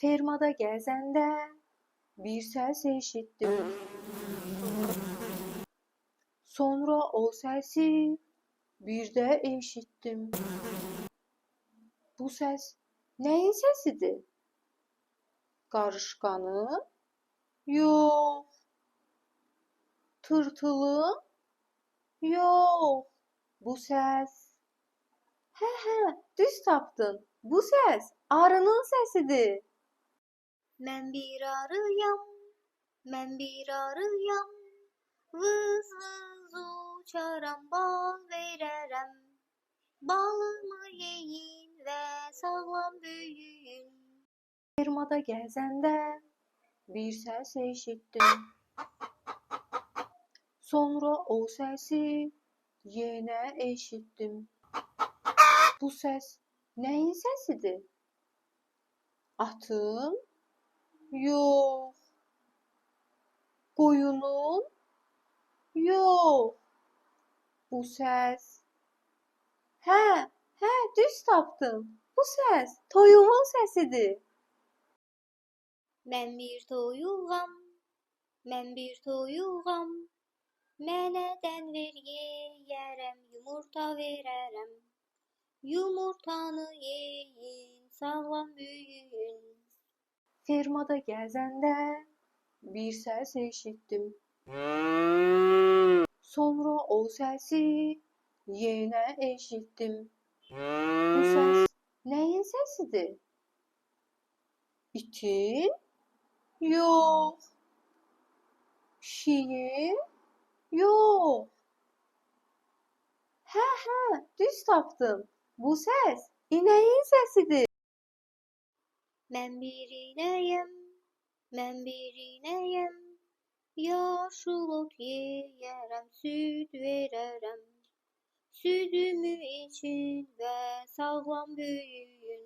Fermada gəzəndə bir səs eşitdim. Sonra o səsi bir də eşitdim. Bu səs nəyin səsidir? Qarışqanın? Yox. Tırtılın? Yox. Bu səs... Hə, düz tapdın. Bu səs arının səsidir. Mən bir arıyam, mən bir arıyam. Vız vız uçaram, bal verərəm. Balımı yeyin və sağlam böyüyün. Fermada gəzəndə bir səs eşitdim. Sonra o səsi yenə eşitdim. Bu səs nəyin səsidir? Atın? Yox. Qoyunun? Yox. Bu səs... Hə, düz tapdın. Bu səs toyuğun səsidir. Mən bir toyuğam, mən bir toyuğam. Mənə dən ver yeyərəm, yumurta verərəm. Yumurtanı yeyin, sağlam böyüyün. Fermada gəzəndə bir səs eşitdim. Sonra o səsi yenə eşitdim. Bu səs nəyin səsidir? İtin? Yox. Pişiyin? Yox. Hə, düz tapdın. Bu səs inəyin səsidir. Mən bir inəyəm, mən bir inəyəm. Yaşıl ot yeyərəm, süd verərəm. Südümü için və sağlam böyüyün.